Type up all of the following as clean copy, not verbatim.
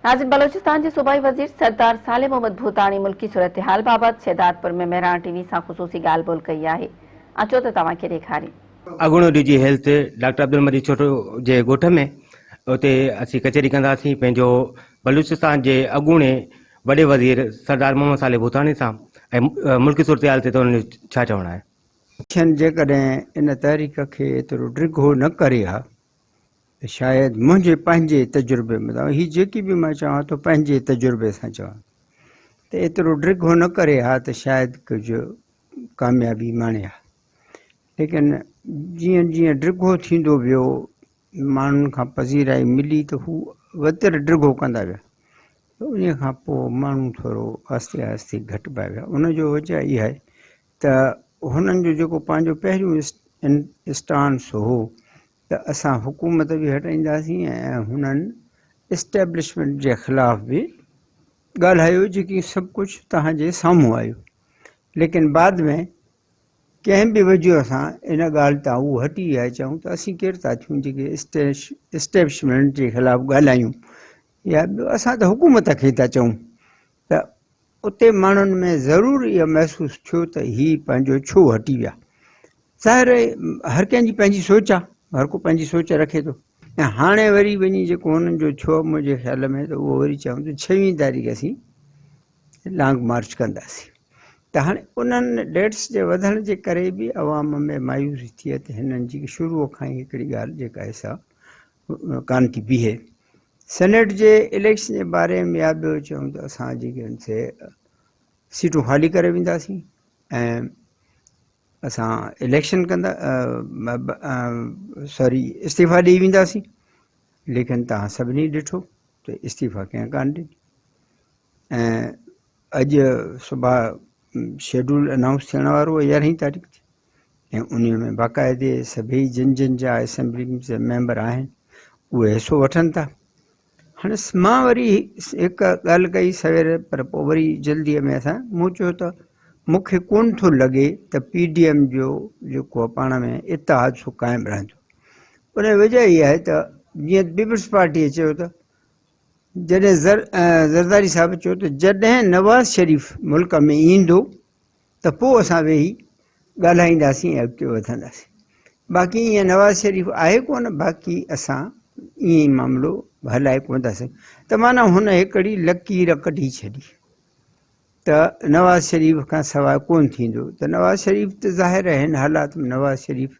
ناظرين بلوچستان جي صوبائي وزير سردار صالح محمد ڀوتاڻي ملڪي صورتحال بابت شهدادپور ۾ مهراڻ ٽي وي سان خصوصي ڳالهه ٻولهه ڪئي آهي اچو ته توهان کي ڏيکاريون. اڳوڻو D G health doctor Abdul Majeed Chhoto جي ڳوٺ ۾ اتي اسين ڪچهري ڪنداسين پنهنجو بلوچستان جي اڳوڻي وڏي وزير سردار محمد صالح ڀوتاڻي سان ۽ ملڪي صورتحال تي ته انهن جو ڇا چوڻ آهي. ڇن جيڪڏهن ان تحريڪ کي ايترو ڊگهو نه ڪري ها ته شايد منهنجي پنهنجي تجربي مطابق هي جيڪي به مان چوان ٿو پنهنجي تجربي سان چوان ته ايترو ڊگهو نه ڪري ها ته شايد ڪجهه ڪاميابي ماڻي ها ليڪن جيئن جيئن ڊگهو ٿيندو ويو ماڻهن کان پذيرائي ملي ته هو وتر ڊگهو ڪندا ويا ته ان کان پوء ماڻهو ٿورو آهستي آهستي گهٽبا ويا ان جو وجه اها آهي ته هنن جو جيڪو پنهنجو پهريون اسٽانس هو ته اسان حڪومت به هٽائينداسين ۽ هنن اسٽيبلشمينٽ جي خلاف به ڳالهايو جيڪي سڀ ڪجهه توهان جي سامهون آيو ليڪن بعد ۾ ڪنهن به وجهه سان ان ڳالهه تان هو هٽي ويا چئون ته اسين ڪير ٿا ٿيون جيڪي اسٽيبلشمينٽ جي خلاف ڳالهايون يا ٻيو اسان ته حڪومت کي ٿا چئون ته اتي ماڻهن ۾ ضرور اهو محسوس ٿيو ته هي پنهنجو ڇو هٽي ويا. ظاهر آهي هر ڪنهن جي پنهنجي سوچ آهي، هر ڪو پنهنجي سوچ رکي ٿو. ۽ هاڻي وري وڃي جيڪو هنن جو ٿيو منهنجي خيال ۾ ته اهو وري چون ته ڇويهين تاريخ اسين لانگ مارچ ڪنداسين ته هاڻي انهن ڊيٽس جي وڌڻ جي ڪري به عوام ۾ مايوسي ٿي ته هنن جي شروع کان ئي هڪڙي ڳالهه جيڪا آهي سا ڪانه ٿي بيهي. سينيٽ جي اليڪشن جي باري ۾ يا ٻيو چئون ته اسان جيڪي آهن سي سيٽون خالي ڪري وينداسين ۽ اسان اليڪشن ڪندا سوري استعيفا ڏئي وينداسين ليڪن توهان سڀني ڏٺو ته استعيفا ڪنهن ڪانه ڏني ۽ اڄ صبح شيڊول انائونس ٿيڻ وارو آهي يارهين تاريخ تي ۽ انهي ۾ باقاعدي سڀئي جن جن جا اسيمبلي جا ميمبر آهن اهي حصو وٺن ٿا هاڻي مان وري هڪ ڳالهه ڪئي سوير پر پوء وري جلدي ۾ اسان مون چيو ته مون کي ڪون ٿو لڳي ته پي ڊي ايم جو جيڪو پاڻ ۾ اتحاد سو قائم رهندو ان جي وجه اها آهي ته جيئن پيپلز پارٽي چيو ته جڏهن زرداري صاحب چيو ته جڏهن نواز شريف ملڪ ۾ ايندو ته پوء اسان ويهي ڳالهائينداسين ۽ اڳتي وڌنداسين. باقي ائين نواز شريف آهي ڪونه باقي اسان ائين ئي معاملو هلائي ڪونه ٿا سگهون ته معنيٰ هن هڪڙي لڪير ڪڍي ڇڏي ته نواز شريف کان سواء ڪونه ٿيندو ته نواز شريف ته ظاهر آهي هن حالات ۾ نواز شريف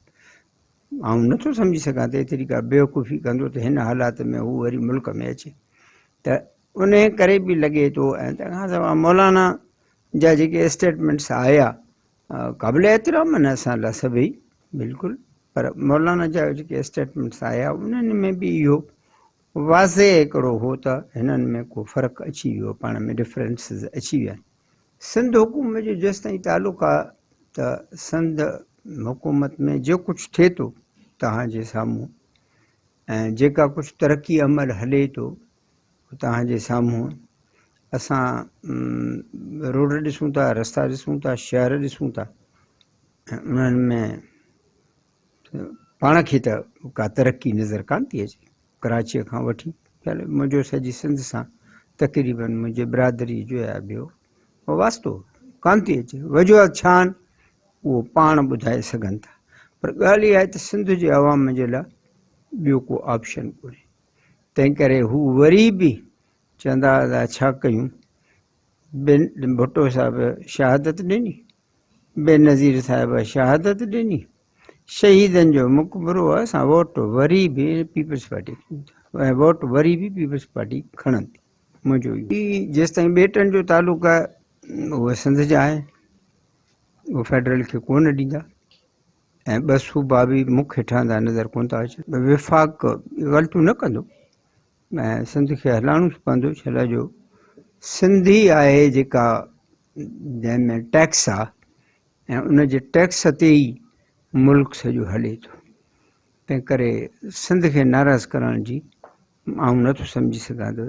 آئون نٿو سمجهي سگهان ته ايتري ڪا بيوقوفي ڪندو ته هن حالات ۾ هو وري ملڪ ۾ اچي ته انهيء ڪري به لڳي ٿو ۽ تنهن کان سواء مولانا جا جيڪي اسٽيٽمينٽس آيا قابل احترام آهن اسان لاء سڀئي بلڪل پر مولانا جا جيڪي اسٽيٽمينٽس آيا انهن ۾ به اهو واضح هڪڙو هو ته هنن ۾ ڪو فرق اچي ويو پاڻ ۾ ڊفرنسز اچي ويا آهن. سنڌ حڪومت جو جيستائين تعلق آهي ته سنڌ حڪومت ۾ جيڪو ڪجهه ٿئي ٿو توهان جي سامهون ۽ جيڪا ڪجهه ترقي عمل هلي ٿو توهان جي سامهون اسان روڊ ڏسون ٿا رستا ڏسون ٿا شهر ڏسون ٿا ۽ انهن ۾ پاڻ کي ته ڪا ترقي نظر ڪانه ٿي اچي ڪراچيء کان وٺي منهنجو سڄي سنڌ سان تقريبن منهنجي برادري جو يا ٻيو واسطو ڪانه ٿي اچي وجوهات ڇا آهن اهو پاڻ ٻڌائي سگهن ٿا پر ڳالهه اها آهي ته سنڌ جي عوام جي لاء ٻيو ڪو آپشن ڪونهي تنهن ڪري هو وري به چوندا ادا ڇا ڪيون ڀٽو صاحب شهادت ڏني بينظير صاحب شهادت ڏني شهيدن جو مقبرو اسان ووٽ وري به پيپلز پارٽي ۽ ووٽ وري به پيپلز پارٽي کڻندي منهنجو اهو جيستائين ٻيٽن جو تعلق آهي اهي سنڌ جا آهن اهي فيڊرل کي ڪونه ڏيندا ۽ ٻه صوبا به مون کي ٺهندا نظر ڪونه ٿا اچن. وفاق غلطيون نه ڪندو ۽ سنڌ کي هلائڻو پوندو ڇا لاء جو سنڌ ئي آهي جيڪا جنهن ۾ ٽيڪس آهي ۽ ان جي ٽيڪس تي ئي ملڪ سڄو هلي ٿو تنهن ڪري سنڌ کي ناراض ڪرڻ جي آئون نٿو سمجهي سگهان ته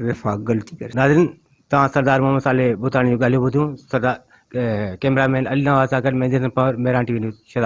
وفاق غلطي ڪري. ناظرين توهان سردار محمد صالح ڀوتاڻي جون ڳالهيون ٻڌيون سردار ڪئميرا مين علي نواز سان گڏ Mehdi Hassan Panhwar Mehran T V news Shahdadkot.